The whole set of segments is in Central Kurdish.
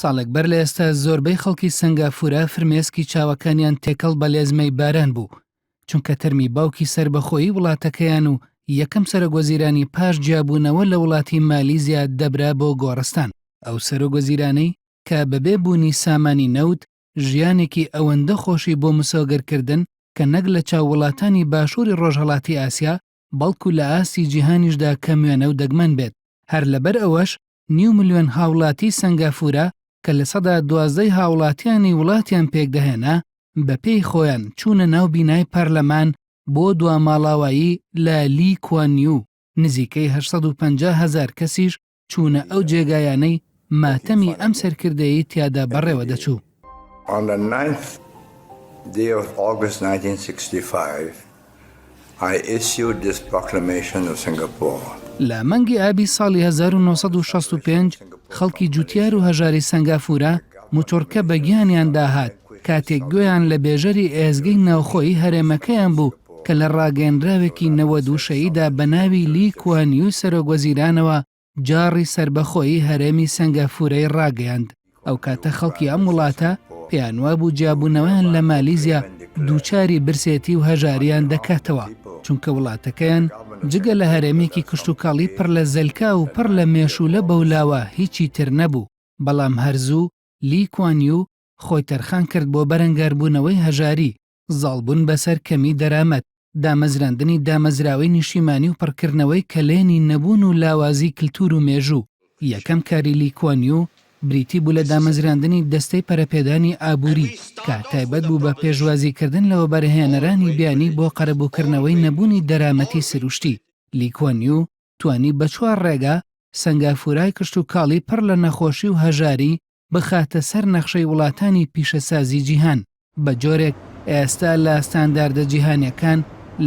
ساڵێک بەر لە ئێستا زۆربەی خەڵکی سەنگافورە فرمێسکی چاوەکانیان تێکەڵ بە لێزمەی باران بوو، چونکە تەرمی باوکی سەربەخۆیی وڵاتەکەیان و یەکەم سەرۆکوەزیرانی پاش جیابوونەوە لە وڵاتی مالیزیا دەبرا بۆ گۆڕستان. ئەو سەرۆکوەزیرانەی کە بەبێ بوونی سامانی نەوت ژیانێکی ئەوەندە خۆشی بۆ مسۆگەر کردن کە نەک لە چاو وڵاتانی باشووری ڕۆژهەڵاتی ئاسیا بەڵکو لە ئاستی جیهانیشدا کەموێنە و دەگمەن بێت. هەر لەبەر ئەوەش نیو ملیۆن هاوڵاتی سەنگافورە کە 12% ی هاوڵاتیانی وڵاتیان پێکدەهێنا بە پێی خۆیان چوونە ناو بینای پەرلەمان بۆ دوا ماڵاوایی لە لی کوان یو، نزیکەی 850 هەزار کەسیش چوونە ئەو جێگایانەی ماتەمی ئەم سەرکردەیەی تیادا بەڕێوە دەچوو. On the ninth day of August 1965, I issued this proclamation of Singapore. لە مانگی ئابی ساڵی 1965 خەڵکی جوتیار و هەژاری سەنگافورە موتورکە بە گیانیاندا هات کاتێک گوێیان لە بێژەری ئێزگەی ناوخۆیی هەرێمەکەیان بوو کە لە ڕاگەیەنراوێکی 90 وشەییدا بە ناوی لی کوان یو سەرۆکوەزیرانەوە جاڕی سەربەخۆیی هەرێمی سەنگافورەی ڕاگەیاند. ئەوکاتە خەڵکی ئەم وڵاتە پێیانوابوو جیابوونەوەیان لە مالیزیا دووچاری برسێتی و هەژاریان دەکاتەوە، چونکە وڵاتەکەیان جگە لە هەرێمێکی کشتوکاڵی پڕ لە زەلکا و پڕ لە مێشوولە بەولاوە هیچی تر نەبوو. بەڵام هەر زوو لی کوان یو خۆی تەرخان کرد بۆ بەرەنگاربوونەوەی هەژاری، زاڵبوون بەسەر کەمی دەرامەت، دامەزراندنی دامەزراوەی نیشتیمانی و پڕکردنەوەی کەلێنی نەبوون و لاوازی کلتور و مێژوو. یەکەم کاری لی کوان یو بریتی بوو لە دامەزراندنی دەستەی پەرەپێدانی ئابووری کە تایبەت بوو بە پێشوازیکردن لە وەبەرهێنەرانی بیانی بۆ قەرەبووکردنەوەی نەبوونی دەرامەتی سروشتی. لی کوان یو توانی بە چوار ڕێگا سەنگافورای کشتوکاڵی پڕ لە نەخۆشی و هەژاری بخاتە سەر نەخشەی وڵاتانی پیشەسازی جیهان، بە جۆرێک ئێستا لە ستانداردە جیهانیەکان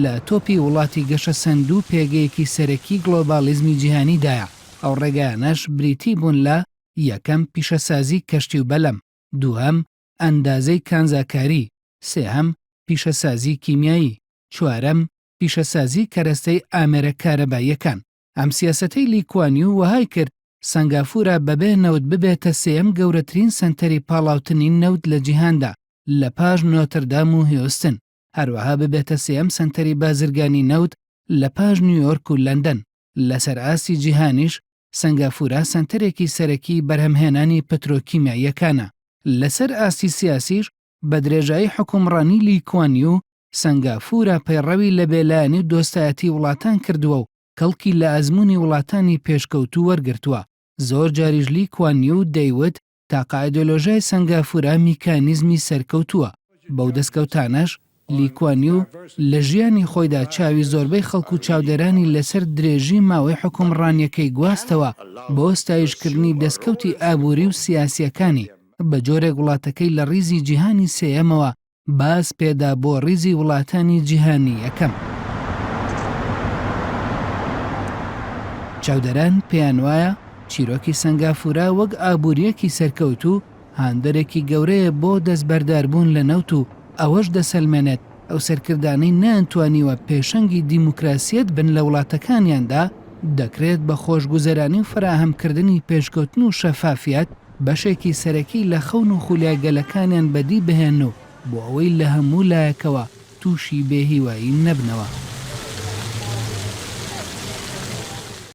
لە تۆپی وڵاتی گەشەسەندوو پێگەیەکی سەرەکی گڵۆباڵیزمی جیهانیدایە، ئەو ڕێگایانەش بریتی بوون لە، یەکەم پیشەسازی کەشتی و بەلەم، دووهەم ئەندازەی کانزاکاری، سێهەم پیشەسازی کیمیایی، چوارەم پیشەسازی کەرەستەی ئامێرە کارەباییەکان. ئەم سیاسەتەی لی کوان یو وەهای کرد سەنگافورە بەبێ نەوت ببێتە سێیەم گەورەترین سەنتەری پاڵاوتنی نەوت لە جیهاندا لە پاش نۆتردام و هیوستن، هەروەها ببێتە سێیەم سەنتەری بازرگانی نەوت لە پاش نیویۆرک و لەندەن. لەسەر ئاستی جیهانیش سەنگافورە سەنتەرێکی سەرەکی بەرهەمهێنانی پترۆکیمیاییەکانە. لەسەر ئاستی سیاسیش بە درێژایی حوکمڕانی لی کوان یو سەنگافورە پەیڕەوی لە بێلایەنی و دۆستایەتی وڵاتان کردووە و کەڵکی لە ئەزموونی وڵاتانی پێشکەوتوو وەرگرتووە. زۆر جاریش لی کوان یو دەیوت تاقە ئایدۆلۆژیای سەنگافورە میکانیزمی سەرکەوتووە. بەو دەستکەوتانەش لی کوان یو لە ژیانی خۆیدا چاوی زۆربەی خەڵک و چاودێرانی لەسەر درێژی ماوەی حوکمڕانییەکەی گواستەوە بۆ ستایشکردنی دەستکەوتی ئابووری و سیاسییەکانی، بە جۆرێک وڵاتەکەی لە ڕیزی جیهانی سێیەمەوە باز پێدا بۆ ڕیزی وڵاتانی جیهانی یەکەم. چاودێران پێیان وایە چیرۆکی سەنگافورە وەک ئابوورییەکی سەرکەوتوو هاندەرێکی گەورەیە بۆ دەستبەرداربوون لە نەوت و ئەوەش دەسەلمێنێت ئەو سەرکردانەی نەیانتوانیوە پێشەنگی دیموکراسیەت بن لە وڵاتەکانیاندا دەکرێت بە خۆشگوزەرانی و فەراهەمکردنی پێشکەوتن و شەفافیەت بەشێکی سەرەکی لە خەون و خولیای گەلەکانیان بەدی بهێنن و بۆ ئەوەی لە هەموو لایەکەوە تووشی بێ هیوایی نەبنەوە.